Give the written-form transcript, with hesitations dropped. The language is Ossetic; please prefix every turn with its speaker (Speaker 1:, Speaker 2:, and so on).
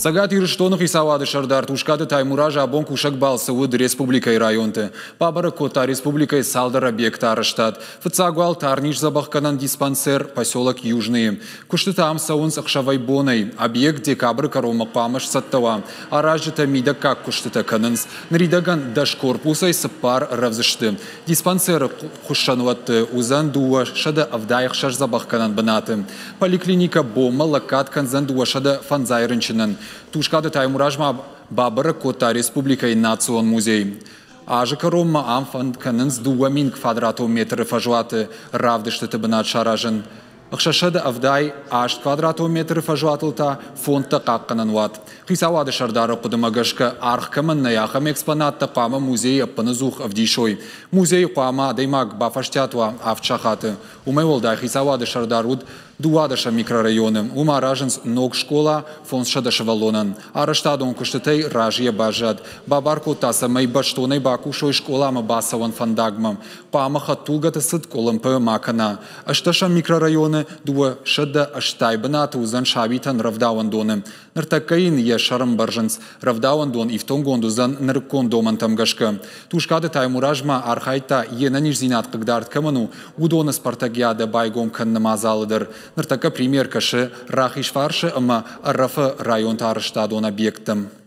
Speaker 1: Цӕгат Ирыстоны хицауады сӕрдар Тускъаты Таймураз абон кусӕг балцы уыд республикӕйы районты. Бабӕрӕг кодта республикӕйы цалдӕр объекты арӕзтад. Фыццаг уал тарниз дзӕбӕхгӕнӕн диспансер поселок Южныйы. Куыстытӕ ам цӕуынц ӕхсӕвӕй-бонӕй. Объект декабры кӕронмӕ хъуамӕ сцӕттӕ уа. Аразджытӕ мидӕггаг куыстытӕ кӕнынц. Ныридӕгӕн 10 корпусӕй 4 рӕвдз сты. Диспансеры хуыссӕнуӕтты уыдзӕн 276 дзӕбӕхгӕнӕн бынаты. Поликлиникӕ бонмӕ лӕггад кӕндзӕн 250 рынчынӕн. Тускъаты Таймураз ма бабӕрӕг кодта республикӕйы национ музей. Азы кӕронмӕ ам фӕнд кӕнынц 2000 квадратон метры фӕзуаты равдыстыты бынат саразын. 678 квадратон метры фӕзуатыл та фондтӕ хъахъхъӕнӕн уат. Хицауады сӕрдары хъуыдымӕ гӕсгӕ, аргъ кӕмӕн нӕй, ахӕм экспонаттӕ хъуамӕ музейы ӕппынӕдзух ӕвдисой. Музейы хъуамӕ адӕймаг бафӕстиат уа 7 сахаты. Уымӕй уӕлдай хицауады сӕрдар уыд 12 микрорайоны. Уым аразынц ног скъола 500 сывӕллонӕн. Арӕзтадон куыстытӕй разыйӕ баззад. Бабар кодта, цӕмӕй бӕстонӕй бакусой скъоламӕ бацӕуӕн фӕндагмӕ. Хъуамӕ хӕдтулгӕты цыд къуылымпы ма кӕна. Ӕстӕсӕм микрорайоны 280 бынаты уыдзӕн сабитӕн рӕвдауӕндоны. Ныртӕккӕ йын йӕ сӕр ӕмбӕрзынц. Рӕвдауӕндон ифтонггонд уыдзӕн нырыккон домӕнтӕм гӕсгӕ. Тускъаты Таймураз ма архайдта, йе нӕниздзинад хъыгдард кӕмӕн у, уыдоны спартакиадӕ байгом кӕныны мадзалы дӕр. Ныртӕккӕ премьер кӕсы Рахизфарсы ӕмӕ Ӕрӕфы районты арӕзтадон объекттӕм.